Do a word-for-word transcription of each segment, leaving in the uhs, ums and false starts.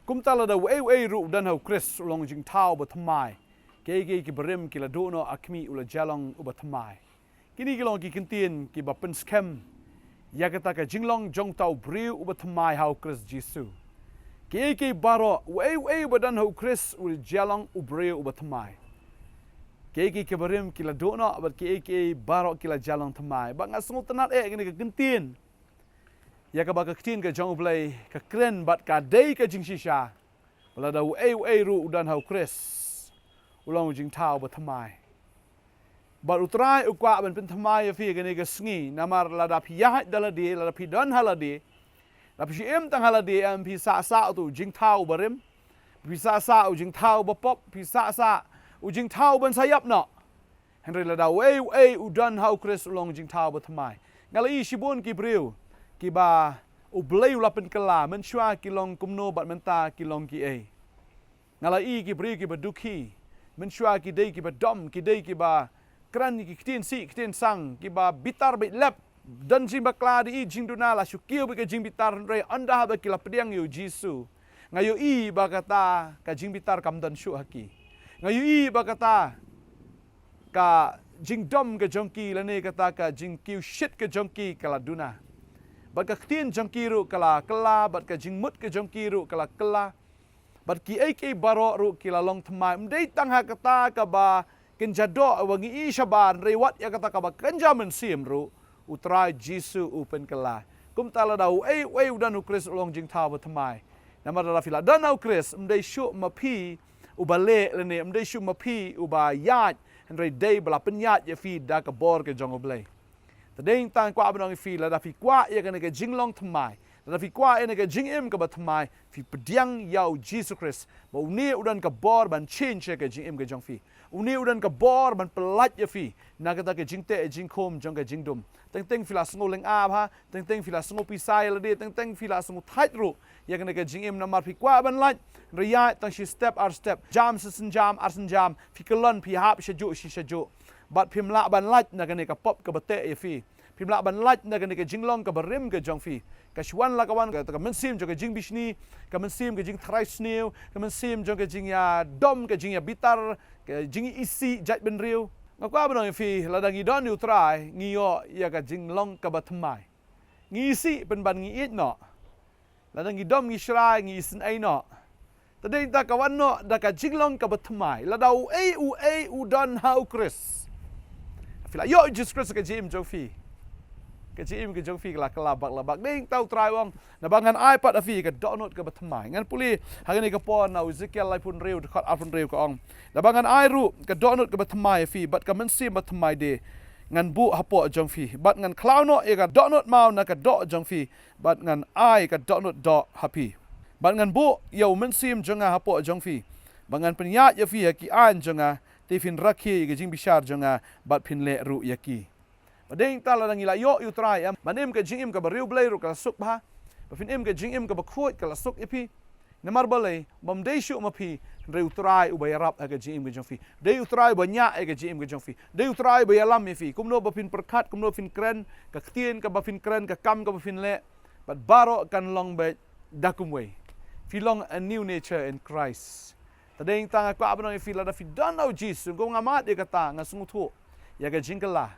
Kumta lada uei uei ruh u don ha u Khrist u long u jingthaw uba thymmai. Kiei kiei kiba rim ki la duh noh, ha khmih u la jia long uba thymmai. Kine ki long ki kyntien kiba pynskhem ïa kata ka jinglong jong uta u briew uba thymmai ha u Khrist Jisu. Kiei kiei baroh, uei uei uba don ha u Khrist u jia long u briew uba thymmai. Kiei kiei kiba rim ki la duh noh, bad kiei kiei baroh ki la jia long thymmai. Bad nga sngewtynnad eh kane ka kyntien ïa kaba ka ktien ka jong U Blei ka kren bad ka dei ka jingshisha. Lada uei uei ruh u don ha u Khrist, u long u jingthaw uba thymmai. Bad U Trai u kwah ban pynthymmai ïa phi kane ka sngi, namar lada phi ïaid da lade, lada phi don ha lade, lada phi im tang ha lade, em, phi sah sah utu u jingthaw uba rim, phi sah sah u jingthaw uba pop, phi sah sah u jingthaw uban sa ïap noh. Hynrei lada uei uei u don ha u Khrist u long u jingthaw uba thymmai. Nga la ïohi shibun ki briew kiba U Blei u la pynkylla, mynshuwa ki long kumno bad mynta ki long kiei. Nga la ïohi ki briew kiba dukhi, mynshuwa ki dei kiba dom, ki dei kiba kren ki ktien sih ktien sang, kiba bitar beit lep. Don jingbakla, da ïohi jingduna, la shu kiew beit ka jingbitar, hynrei ynda haba ki la pdiang ïa u Jisu, nga ïohi ba kata ka jingbitar kam don shuh ha ki. Nga ïohi ba kata ka jingdom ka jong ki lane kata ka jingkiew shit ka jong ki ka la duna. Bad ka ktien jong ki ruh ka la kylla, bad ka jingmut ka jong ki ruh ka la kylla. Bad kiei kiei baroh ruh ki la long thymmai. Ym dei tang ha kata kaba kynja doh ba ngi ïohi shabar, hynrei wat ïa kata kaba kynja mynsiem ruh, U Trai Jisu u pynkylla. Kumta lada uei uei u don ha u Khrist u long u jingthaw uba thymmai. Namar lada phi la don ha u Khrist, ym dei shuh ma phi uba leh lane, ym dei shuh ma phi uba ïaid, hynrei dei ba la pynïaid ïa phi da ka bor ka jong U Blei. Te dei tang kwah ban ong ïa phi, lada phi kwah ïa kane ka jinglong thymmai, lada phi kwah ïa kane ka jingim kaba thymmai, phi pdiang ïa u Jisu Khrist, ba une u don ka bor ban change ïa ka jingim ka jong phi. Une u don ka bor ban pyllait ïa phi na kata ka jingteh jingkhum jong ka jingdum. Teng teng phi la sngew lyngngoh bha, teng teng phi la sngew pisa ïa lade, teng teng phi la sngew thait ruh ïa kane ka jingim, namar phi kwah ban lait, hynrei ïaid tang shi step ar step, jam shi sienjam ar sienjam, phi kyllon, phi hap shajuh shi shajuh. Bad phim lah ban lait na kane ka pop kaba teh ïa phi. Phim lah ban lait na kane ka jinglong kaba rim ka jong phi. Ka shu wan la ka wan ka, ka mynsiem jong ka jingbishni, ka mynsiem ka jingtharai sniew, ka mynsiem jong ka jingïadom, ka jingïabitar, ka jingïaisih jaitbynriew. Nga kwah ban ong ïa phi, lada ngi don ïa u Trai, ngi ïoh ïa ka jinglong kaba thymmai. Ngi isih pynban ngi ïeit noh. Lada ngi dom ngi shrai ngi isynei noh. Te dei ta ka wan noh da ka jinglong kaba thymmai. Lada uei uei u don ha u Khrist. Phi la ïoh Jisu Khrist ka jingim jong phi. Ka jingim ka jong phi ka la kylla bak la bak. Dei ta u Trai u ong, naba ngan ai pat ha phi ka dohnud kaba thymmai. Ngan pule ha kane ka por na u Ezekiel laiphew hynriew dkhot arphew hynriew ka ong, naba ngan ai ruh ka dohnud kaba thymmai ha phi, bad ka mynsiem ba thymmai de ngan buh hapoh jong phi, bad ngan khlaw noh ïa ka dohnud maw na ka doh jong phi, bad ngan ai ka dohnud doh ha phi. Bad ngan buh ïa u mynsiem jong nga hapoh jong phi, bad ngan pynïaid ïa phi ha ki aiñ jong nga, te phin rakhe ïa ka jingbishar jong nga, bad phin leh ruh ïa ki. Ba dei ta lada ngi la ïoh ïa u Trai, em, ban im ka jingim kaba riewblei ruh ka la suk bha. Ba phin im ka jingim kaba khuid ka la suk ïa phi. Namar balei? Bym dei shuh ma phi, hynrei u Trai uba ïarap ha ka jingim ka jong phi. Dei u Trai uba ñiah ha ka jingim ka jong phi. Dei u Trai uba ïalam ïa phi. Kumno ba phin pyrkhat, kumno phin kren, ka ktien kaba phin kren, ka kam kaba phin leh. Bad baroh kan long beit da kumwei. Phi long a new nature in Christ. Te dei ta nga kwah ban ong ïa phi, lada phi don ha u Jisu, kum nga mad ïa kata, nga sngewthuh ïa ka jingkylla.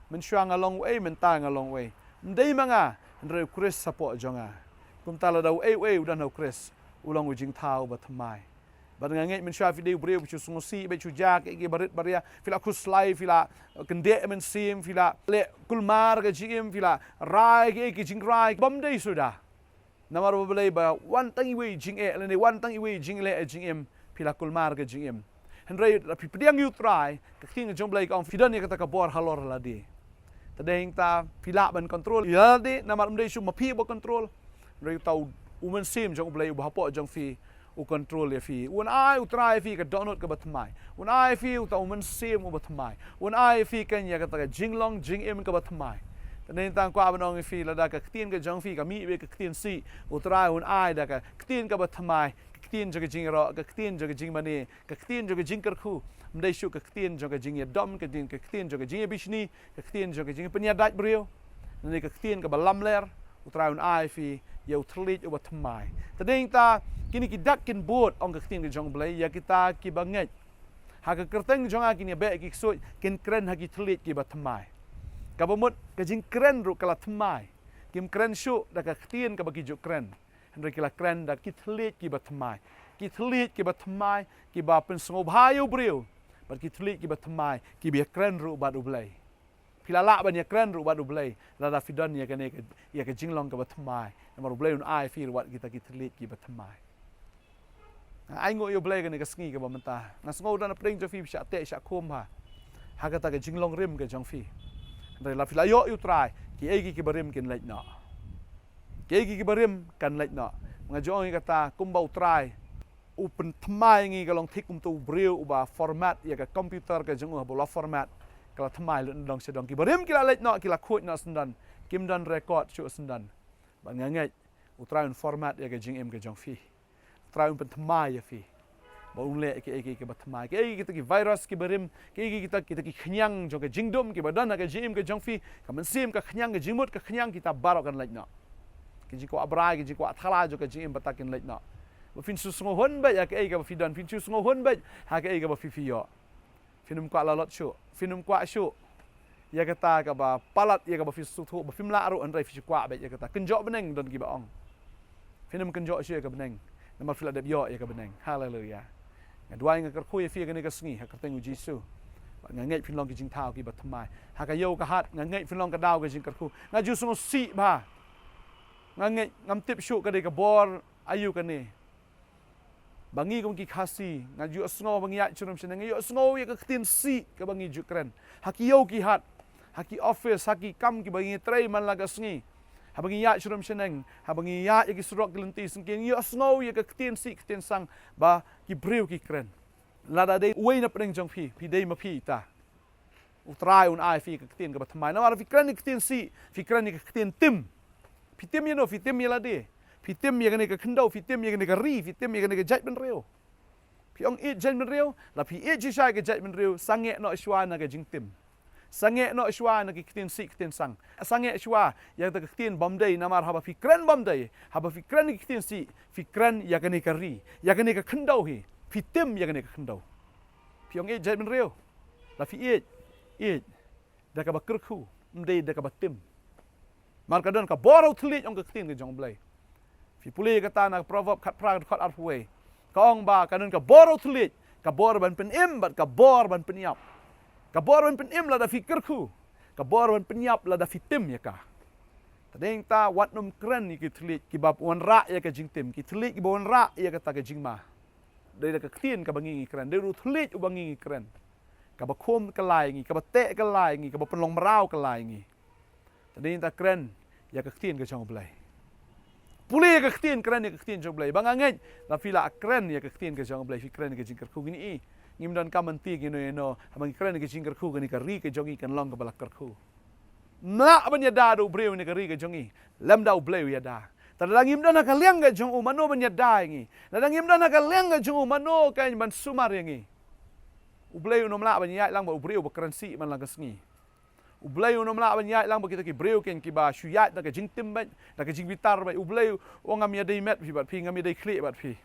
Mynshuwa nga long uei, mynta nga long uei. Ym dei ma nga, hynrei u Khrist hapoh jong nga. Kumta lada uei uei u don ha u Khrist, u long u jingthaw uba thymmai. Bad nga ngeit mynshuwa phi dei u briew ba shu sngewsih, ba shu jia kiei kiei barit baria, phi la khuslai, phi la kyndeh mynsiem, phi la leh kulmar ka jingim, phi la rai kiei kiei ki jingrai, bym dei suda. Namar balei? Ba wan tang iwei i jingeh lane wan tang iwei i jingleh jingim, phi la kulmar ka jingim. Hynrei lada phi pdiang ïa u Trai, ka ktien ka jong u Blei ka ong phi don ïa kata ka bor halor lade. Te dei ta phi lah ban control ïa lade, namar ym dei shuh ma phi ba control. Hynrei uta u, u mynsiem jong u Blei uba hapoh jong phi, u control ïa phi. Un ai u Trai ïa phi ka dohnud kaba thymmai. Un ai ïa phi uta u mynsiem uba thymmai. Un ai ïa phi kan ïa kata ka jinglong jingim kaba thymmai. Te dei ta nga kwah ban ong ïa phi, lada ka ktien ka jong phi ka mih beit ka ktien sih, u Trai un ai da ka ktien kaba thymmai, ka ktien jong ka jingïaroh, ka ktien jong ka jingmane, ka ktien jong ka jingkyrkhu. Ym dei shuh ka ktien jong ka jingïadom, ka ktien, ka ktien jong ka jingïabishni, ka ktien jong ka jingpynïadait briew. Lane ka ktien kaba lamler, u Trai un ai ïa phi ïa u thylliej uba thymmai. Te dei ta, kine ki dak kin bud, ong ka ktien ka jong U Blei, ïa kita kiba ngeit. Ha ka kyrteng jong nga kin ïabeh ki ksuid, kin kren ha ki thylliej kiba thymmai. Kaba mut ka jingkren ruh ka la thymmai. Kim kren shuh da ka ktien kaba ki ju kren. Hynrei ki la kren da ki thylliej kiba thymmai. Ki thylliej kiba thymmai, kiba pynsngewbha ïa u briew. Bad ki thylliej kiba thymmai, kiba ïakren ruh bad U Blei. Phi la lah ban ïakren ruh bad U Blei, lada phi don ïa kane ka, ïa ka jinglong kaba thymmai. Namar U Blei un ai phi ruh wat kita ki thylliej kiba thymmai. Nga ainguh ïa U Blei kane ka sngi kaba mynta. Nga sngew da na pdeng jong phi shah teh shah khum ha. Ha kata ka jinglong rim ka jong phi. Hynrei la phi la ïoh ïa U Trai, kiei kiei kiba rim kin leit noh. Kiei kiei kiba rim kan leit noh. Nga ju ong ïa kata kumba U Trai u pynthymmai ngi ka long thik kumta u briew uba format ïa ka computer ka jong u haba la format. Ka la thymmai lut na dong sha dong. Kiba rim ki la leit noh, ki la khuid noh syndon. Kim don record shuh syndon. Bad nga ngeit U Trai un format ïa ka jingim ka jong phi. U Trai un pynthymmai ïa phi. Ba un leh kiei kiei kiba thymmai. Kiei kiei kita ki virus kiba rim, kiei kiei kita, kita ki khñiang jong ka jingdum kiba don ha ka jingim ka jong phi, ka mynsiem, ka khñiang, ka jingmut, ka khñiang, kita baroh kan leit noh. Ki jingkwah brai, ki jingkwah thala jong ka jingim bata kin leit noh. Ba phin shu sngewhun beit ïa kiei kaba phi don, phin shu sngewhun beit ha kiei kaba phi, phi ïoh. Phin ym kwah lalot shuh, phin ym kwah shuh ïa kata kaba palat ïa kaba phi sngewthuh, ba phim lah ruh, hynrei phi shu kwah beit ïa kata. Kynjoh bneng, don kiba ong. Phin ym kynjoh shuh ïa ka bneng, namar phi la dep ïoh ïa ka bneng. Haleluia. Nga duwai, nga kyrkhu ïa phi kane ka sngi ha ka kyrteng U Jisu. Bad nga ngeit phin long ki jingthaw kiba thymmai. Ha ka ïew ka hat nga ngeit phin long ka daw ka jingkyrkhu. Nga ju sngewsih bha. Nga ngeit, ngam tip shuh ka dei ka bor aïu kane. Ba ngi kum ki Khasi, nga ju sngew ba ngi ïaid sha rum sha neng, nga ju sngew ïa ka ktien sih kaba ngi ju kren. Ha ki ïew ki hat, ha ki office, ha ki kam kiba ngi trei man la ka sngi. Haba ngi ïaid sha rum sha neng, haba ngi ïaid ïa ki surok ki lynti syngkien, ngi ju sngew ïa ka ktien sih ktien sang ba ki briew ki kren. Lada dei uwei na pdeng jong phi, phi dei ma phi ta. U Trai un ai phi ka ktien kaba thymmai. Namar phi kren ïa ka ktien sih, phi kren ïa ka ktien tim. Phi tim ïa no, phi tim ïa lade. Phi tim ïa kane ka khyndew, phi tim ïa kane ka ri, phi tim ïa kane ka jaitbynriew. Phi ong ïeit jaitbynriew, la phi ïeit shisha ïa ka jaitbynriew, sangeh noh shuwa na ka jingtim. Sangeh noh shuwa na ki ktien sih ktien sang. Sangeh shuwa ïa kata ka ktien bym dei, namar haba phi kren bym dei, haba phi kren ïa ki ktien sih, phi kren ïa kane ka ri, ïa kane ka khyndew hi. Phi tim ïa kane ka khyndew. Phi ong ïeit jaitbynriew. La phi ïeit, ïeit da kaba kyrkhu, ym dei da kaba tim. Namar ka don ka bor ha u thylliej, ong ka ktien ka jong U Blei. Phi pule kata na Proverb khatphra, dkhot arphew wei. Ka ong ba ka don ka bor ha u thylliej, ka bor ban pynim bad ka bor ban pynïap. Ka bor ban pynim lada phi kyrkhu, ka bor ban pynïap lada phi tim ïa ka. Te dei ta wat nym kren ïa ki thylliej kiba wanrah ïa ka jingtim, ki thylliej kiba wanrah ïa kata ka jingma. Dei da ka ktien kaba ngi ngi kren, dei da u thylliej uba ngi ngi kren. Kaba khum ka lai ngi, kaba teh ka lai ngi, kaba pynlong mraw ka lai ngi. Te dei ta kren ïa ka ktien ka jong U Blei. Pule ïa ka ktien, kren ïa ka ktien jong U Blei. Ba nga ngeit, la phi la kren ïa ka ktien ka jong U Blei, phi kren ïa ka jingkyrkhu, ngin i. Ngim don kam ban ti ïa kino kino, haba ngi kren ïa ka jingkyrkhu, kane ka ri ka jong ngi kan long kaba la kyrkhu. Ym lah ban ïada da u briew ïa kane ka ri ka jong ngi, lymda U Blei u ïada. Te lada ngim don ha ka liang ka jong u, mano ban ïada ïa ngi? Lada ngim don ha ka liang ka jong u, mano kan ban sumar ïa ngi? U Blei un ym lah ban ïaid lang bad u briew ba kren sih man la ka sngi. U Blei un ym lah ban ïaid lang bad kita ki briew kin kiba shu ïaid na ka jingtim beit, na ka jingbitar beit. U Blei u ong, ngam ïadei met phi bad phi, ngam ïadei khlieh bad phi.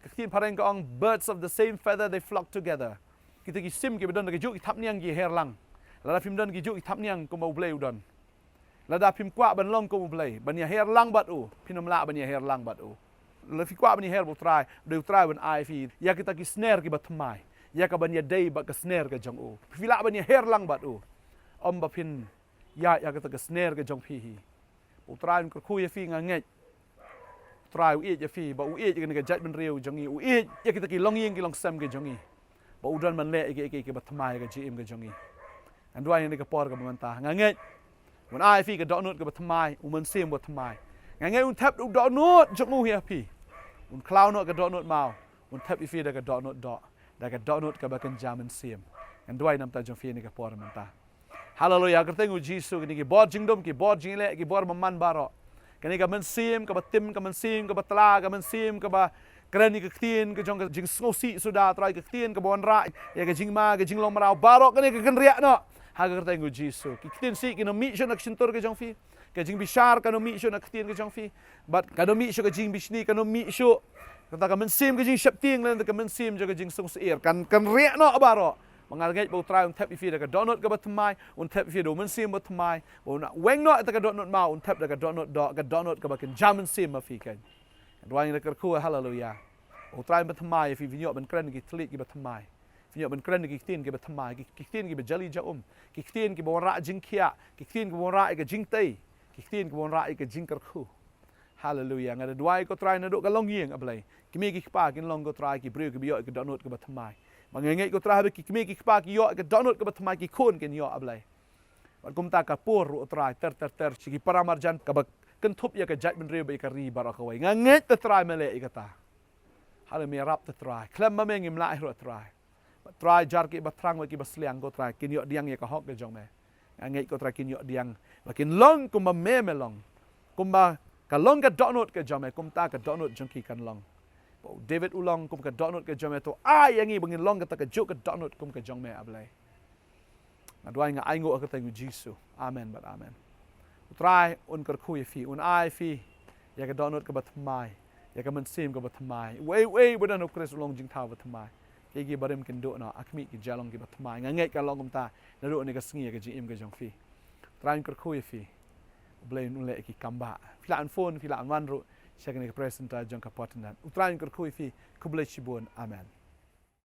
Ka ktien phareng ka ong, birds of the same feather they flock together. Kita ki sim kiba don da kijuh ki thapniang ki her lang. Lada phim don kijuh ki thapniang kumba U Blei u don, lada phim kwah ban long kum U Blei, ban ïaher lang bad u, phin ym lah ban ïaher lang bad u. Lada phi kwah ban ïaher bad U Trai, dei U Trai un ai phi ïa kita ki sner kiba thymmai, ïa ka ban ïadei bad ka sner ka jong u. Phi lah ban ïaher lang bad u, ym ba phin ïaid ïa kita ki sner ka jong phi hi. U Trai un kyrkhu ïa phi, nga ngeit. U Trai u ïeit ïa phi, ba u ïeit ïa kane ka jaitbynriew jong ngi, u ïeit ïa kita ki longïing ki longsem ki jong ngi. Ba u don ban leh ïa ki, ïa ki, ïa ki ba thymmai ïa ka jingim ka jong ngi. Ngan duwai ïa kane ka por kaba mynta. Nga ngeit un ai phi ka dohnud kaba thymmai, u mynsiem ba thymmai. Nga ngeit un thep u dohnud jong u ïa phi. Un khlaw noh ka dohnud maw. Un thep ïa phi da ka dohnud doh, da ka dohnud kaba kynja mynsiem. Ngan duwai namar jong phi ïa kane ka por mynta. Haleluia, ha ka kyrteng u Jisu, kine ki bor jingdum, ki bor jingleh, ki bor bymman baroh. Kane ka mynsiem kaba tim, ka mynsiem kaba tla, ka mynsiem kaba kren ïa ka ktien ka jong ka jingsngewsih suda, Trai, ka ktien kaba wanrah ïa ka jingma, ka jinglong mraw baroh, kane ka kynriah noh ha ka kyrteng u Jisu. Ki ktien sih kin ym mih shuh na ka shyntur ka jong phi. Ka jingbishar kan ym mih shuh na ka ktien ka jong phi. Bad kan ym mih shuh ka jingbishni, kan ym mih shuh. Kata ka mynsiem ka jingsheptieng lane ka mynsiem jong ka jingsngewsih kan, kan rieh noh baroh. Ba nga ngeit ba U Trai un thep ïa phi da ka dohnud kaba thymmai, un thep ïa phi da u mynsiem ba thymmai. Ba un weng noh ïa ka dohnud maw, un thep da ka dohnud doh, ka dohnud kaba kynja mynsiem ma phi kan. Duwai ngi da kyrkhu, haleluya. U Trai ba thymmai ïa phi, phin ïoh ban kren ki thylliej kiba thymmai. Phin ïoh ban kren ki ktien kiba thymmai, ki, ki ktien kiba jali ja um, ki ktien kiba wanrah jingkhiah, ki ktien kiba wanrah ïa ka jingtei, ki ktien kiba wanrah ïa ka jingkyrkhu. Haleluya. Nga da duwai ko Trai naduh ka longïing, A Blei. Ki kmie ki kpa kin long ko Trai ki briew kiba ïoh ïa ka dohnud kaba thymmai. Ba nga ngeit ko Trai haba ki kmie ki kpa ki ïoh ïa ka dohnud kaba thymmai, ki khun kin ïoh, A Blei. Bad kumta ka por ruh, Trai, ter ter ter sha ki para marjan kaba kynthup ïa ka jaitbynriew bad ïa ka ri baroh kawei. Nga ngeit, Trai, me leh ïa kata. Haleluya, me ïarap, Trai. Khlem ma me ngim lah ruh, Trai. Bad Trai, jar kiba thrang bad kiba sliang ko Trai, kin ïoh pdiang ïa ka hok ka jong me. Nga ngeit ko Trai kin ïoh pdiang, ba kin long kumba me, me long. Kumba ka long ka dohnud ka jong me, kumta ka dohnud jong ki kan long. Ba u David u long kum ka dohnud ka jong me, to ai ïa ngi ba ngin long kata kajuh ka dohnud kum ka jong me, A Blei. Nga duwai, nga ainguh ha ka kyrteng U Jisu. Amen bad amen. U Trai un kyrkhu ïa phi, un ai phi ïa ka dohnud kaba thymmai, ïa ka mynsiem kaba thymmai. Uei uei ba don ha U Khrist u long jingthaw ba thymmai. Kiei kiei barim kin duh noh, ha khmih kin jia long kiba thymmai. Nga ngeit kan long kumta naduh kane ka sngi ha ka jingim ka jong phi. U Trai un kyrkhu ïa phi. U Blei un leh ïa ki kam ba, phi lah ban phone, phi lah ban wan ruh sha kane ka prayer centre jong ka Port Indah. U Trai un kyrkhu ïa phi. Khublei shibun. Amen.